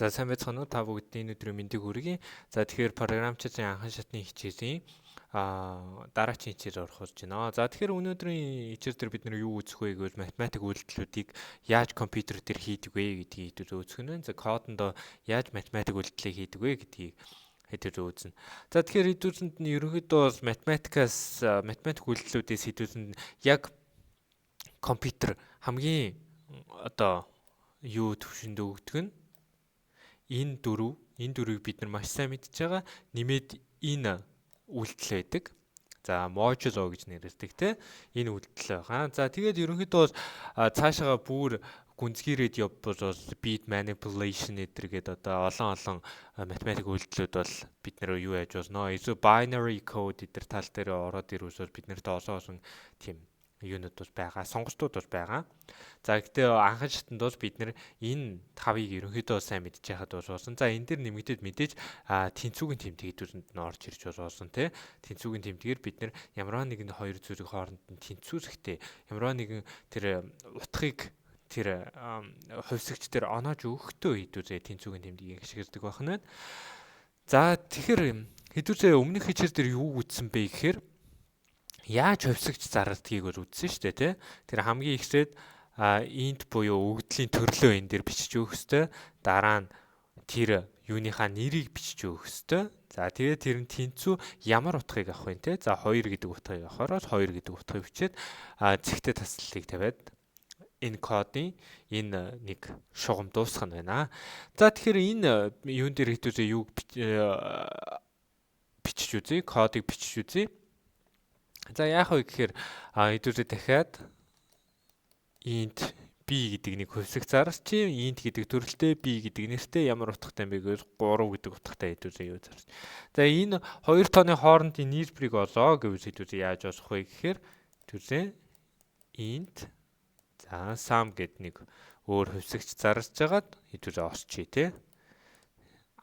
За, сайн байцгаана уу, та бүгдний энэ өдрийн мэндийг хүргэе. За, тэгэхээр програмчлалын анхан шатны хичээлийн дараачийн хичээл орох болж байна. За, тэгэхээр өнөөдрийн хичээл дээр бид нар юу үзэх вэ гэвэл математик үйлдэлүүдийг яаж компьютер дээр хийдэг вэ гэдгийг хэдүүлээ үзэх нь. За, кодондоо яаж математик үйлдэлийг хийдэг вэ гэдгийг хэдүүлээ үзнэ. За, тэгэхээр хэдүүлсэнд нь ерөнхийдөө бол математикаас, математик үйлдэлүүдээс хэдүүлсэнд яг компьютер хамгийн одоо юу төвшөнд өгдөг нь энэ дөрөв, энэ дөрвийг бид нар маш сайн мэдж байгаа. Нэмээд энэ үйлдэл байдаг. За, modulo гэж нэрлэдэг те. Энэ үйлдэл байгаа. За, тэгээд ерөнхийдөө бол цаашаага бүр гүнзгийрээд явбал бол bit manipulation эдэргээд одоо олон олон математик үйлдэлүүд бол бид нэр юу яаж болно. Эсвэл binary code эдэр тал дээр ороод ирвэл бид нарт олон олон тийм юунууд бол байгаа, сонголтууд бол байгаа. За, гэхдээ анхан шатанд бол бид нэр энэ тавыг ерөнхийдөө сайн мэдж байхад бол болсон. За, энэ дээр нэмэгдээд мэдээж тэнцүүгийн тэмдэг хэдүүлэнд нь орж ирж болсон, тий. Тэнцүүгийн тэмдгээр бид нэр ямар нэгэн хоёр зүйлийг хооронд нь тэнцвүүлэхдээ ямар нэгэн тэр утгыг тэр хувьсагч дээр оноож өгөхдөө хэдүүлээ тэнцүүгийн тэмдгийг ашигладаг байх нь. За, тэгэхээр хэдүүлээ өмнөх хичээл дээр юу үзсэн бэ гэхээр яаж хувьсагч зардгийг бол үзсэн шүү дээ, тий. Тэр хамгийн эхлээд int буюу өгөгдлийн төрлөө энэ дээр бичиж өгөх ёстой. Дараа нь тэр юуныхаа нэрийг бичиж өгөх ёстой. За, тэгээд тэр нь тэнцүү ямар утгыг авах вэ, те? За, 2 гэдэг утгыг авахаар 2 гэдэг утгыг бичээд цэгтэй таслалыг тавиад энэ кодын энэ нэг шугам дуусгах нь байна. За, тэгэхээр энэ юун дээр хэдүүлээ юуг бичиж үзье, кодыг бичиж үзье. За, яах вэ гэхээр хэдүүлээ дахиад int b гэдэг нэг хувьсагч зарч, int гэдэг төрөлтэй, b гэдэг нэртэй, ямар утгатай юм бэ гэвэл 3 гэдэг утгатай хэдүүлээ юу зарч. За, энэ хоёр тооны хоорондын нийлбэрийг олоо гэвэл хэдүүлээ яаж олох вэ гэхээр хэдүүлээ int, за, sum гэд нэг өөр хувьсагч зарж жагаад хэдүүлээ олчихъя, те.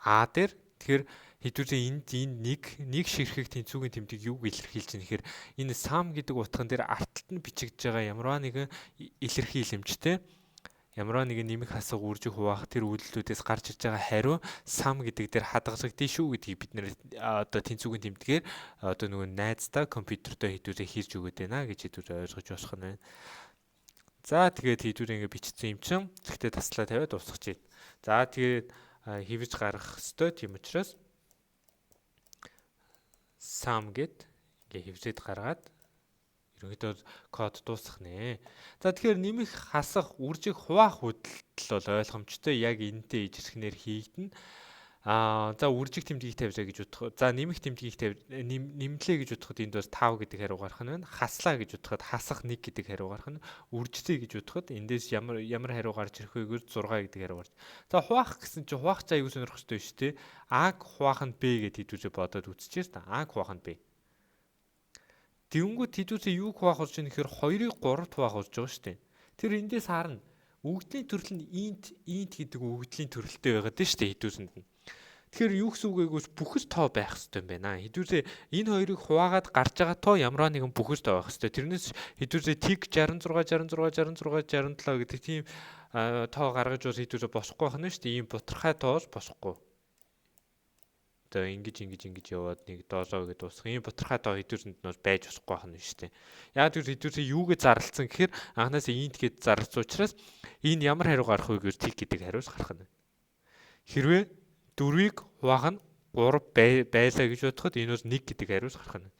А дээр тэгэхээр хэдүүлээ энд энэ нэг нэг ширхэг тэнцүүгийн тэмдэг юуг илэрхийлж байна гэхээр энэ sum гэдэг утган дээр ард талд нь бичигдэж байгаа ямарваа нэгэн илэрхийлэмжтэй, ямарваа нэгэн нэмэх, хасах, үржих, хуваах тэр үйлдэлүүдээс гарч ирж байгаа хариу sum гэдэг дээр хадгалагдана шүү гэдгийг бид нэр одоо тэнцүүгийн тэмдгээр одоо нөгөө найздаа, компьютертой хэдүүлээ хийрж өгöd байна гэж хэдүүлээ ойлгож болох нь байна. За, тэгээд хэдүүлээ ингэ бичсэн юм чинь цэгтээ таслаа тавиад дуусгах чинь. За, тэгээд хэвж гаргах ёстой. Тийм учраас sum гэд ингээ хэвзээд гаргаад ерөнхийдөө код дуусгах нэ. За, тэгэхээр нэмэх, хасах, үржих, хуваах үйлдэл бол ойлгомжтой. Яг энэтэй ижилхнээр хийгдэнэ. За, үржих тэмдгийг тавьлаа гэж бодох. За, нэмэх тэмдгийг тавь нэмлээ гэж бодоход энд бас 5 гэдэг хариу гарах нь байна. Хаслаа гэж бодоход хасах 1 гэдэг хариу гарах нь. Үржлээ гэж бодоход эндээс ямар ямар хариу гарч ирэх вэ гэвэл 6 гэдэг хариу гарч. За, хуваах гэсэн чинь хуваах цаа аюу сонирхох хэрэгтэй шүү дээ. А-г хуваах нь B гэд хэдүүлээ бодоод үзчихээс та. А-г хуваах нь B. Тэнгүүт хэдүүлээ юуг хуваах болж байгаа нэхэр 2-ыг 3-т хуваах болж байгаа шүү дээ. Тэр эндээс харна. Өгөгдлийн төрөл нь int int гэдэг өгөгдлийн төрөлтэй байгаад нь шүү дээ хэдүүлсэнд нь. Тэгэхээр юу гэсэн үг вэ гэвэл бүхэл тоо байх хэрэгтэй юм байна. Хэдүүлээ энэ хоёрыг хуваагаад гарч байгаа тоо ямар нэгэн бүхэл тоо байх хэрэгтэй. Тэрнээс хэдүүлээ тэг 66 66 66 67 гэдэг тийм тоо гаргаж бол хэдүүлээ босхгүй байх нь шүү дээ. Ийм бутархай тоо бол босхгүй. Одоо ингэж ингэж ингэж яваад нэг 7 гэдээ дуусах. Ийм бутархай тоо хэдүүлсэнд нь бол байж болохгүй байх нь шүү дээ. Яг тэр хэдүүлээ юугээ зарлцсан гэхээр анхнаасаа int гээд зарлцсан учраас энэ ямар хариу гарах вэ гэвэл тэг гэдэг хариус гарах нь. Хэрвээ дөрвийг хуваах нь 3 байлаа гэж бодоход энэ бол 1 гэдэг хариус гарах нь.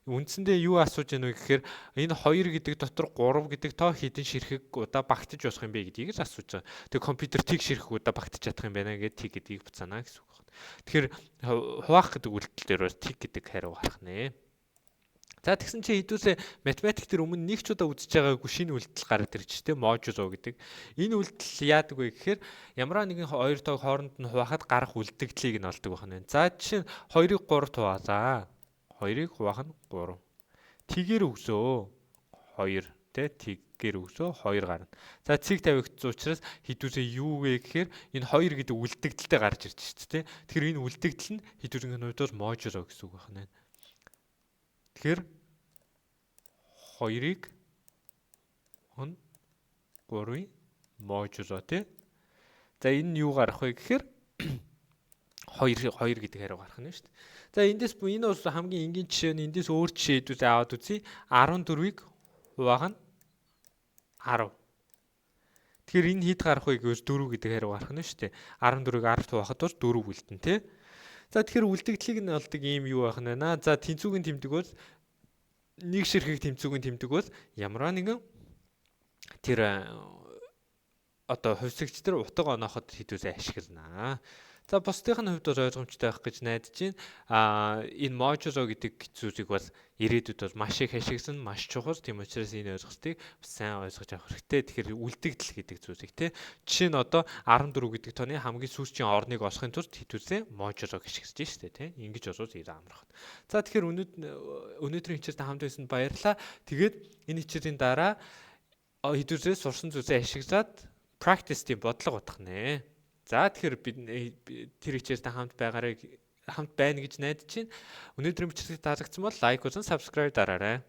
Үндсэндээ юу асууж байна вэ гэхээр энэ 2 гэдэг дотор 3 гэдэг тоо хэдэн ширхэг удаа багтаж болох юм бэ гэдгийг л асууж байгаа. Тэгээ компьютер тэг ширхэг удаа багтаж чадах юм байна гэдээ тэг гэдгийг буцаана гэсэн үг байна. Тэгэхээр хуваах гэдэг үйлдэл дээр бас тэг гэдэг хариу гарах нэ. За, тэгсэн чинь хэдүүлээ математик дээр өмнө нэг ч удаа үзэж байгаагүй шинэ үйлдэл гараад ирж тэ, modulo гэдэг. Энэ үйлдэл яадаг вэ гэхээр ямар нэгэн хоёр тоог хооронд нь хуваахад гарах үлдэгдлийг нь олдог байна. За, жишээ нь 2-ыг 3 хуваалаа. 2-ыг хуваах нь 3. Тэгээр өгсөө 2 тэ, тэгээр өгсөө 2 гарна. За, цэг тавигдсан учраас хэдүүлээ юу вэ гэхээр энэ 2 гэдэг үлдэгдэлтэй гарч ирж шүү дээ. Тэгэхээр энэ үлдэгдэл нь хэдүүлгийн хувьд бол modulo гэсэн үг байна. Тэгэхээр 2-ыг 3-ын modulo, тий. За, энэ нь юу гарах вэ гэхээр 2 2 гэдэг хариу гарах нь шүү дээ. За, эндээс энэ бас хамгийн энгийн жишээ нь, эндээс өөр жишээ хэдүүлээ аваад үзье. 14-ийг хуваах нь 10. Тэгэхээр энэ хэд гарах вэ гэвэл 4 гэдэг хариу гарах нь шүү дээ. 14-ийг 10 хуваахад бол 4 үлдэн, тий. За, тэгэхээр үлдэгдлийг нь болдог ийм юу байх нь байна. За, тэнцүүгийн тэмдэг бол, нэг ширхэг тэнцүүгийн тэмдэг бол ямар нэгэн тэр одоо хувьсагч тэр утга онооход хэдүүлээ ашигланаа. За, бусдын нь хувьд бол ойлгомжтой байх гэж найдаж байна. Энэ modulo гэдэг зүйлийг бол ирээдүйд бол маш их ашигласан, маш чухал. Тийм учраас энэ ойлголтыг сайн ойлгож авах хэрэгтэй. Тэгэхээр үлдэгдэл гэдэг зүйлийг, те. Жишээ нь, одоо 14 гэдэг тооны хамгийн сүүлийн орныг олохын тулд хэдүүлээ modulo ашиглаж штэ, те. Ингэж болвол илүү амархан. За, тэгэхээр өнөөдрийн хичээлд хамт байсанд баярлалаа. Тэгээд энэ хичээлийн дараа хэдүүлээ сурсан зүйлсээ ашиглаад practice-ийн бодлого бодох нэ. За, тэгэхээр бид тэр хичээлтэй хамт байгаарай, хамт байна гэж найдаж байна. Өнөөдрийн бичлэг таалагдсан бол like болон subscribe дараарай.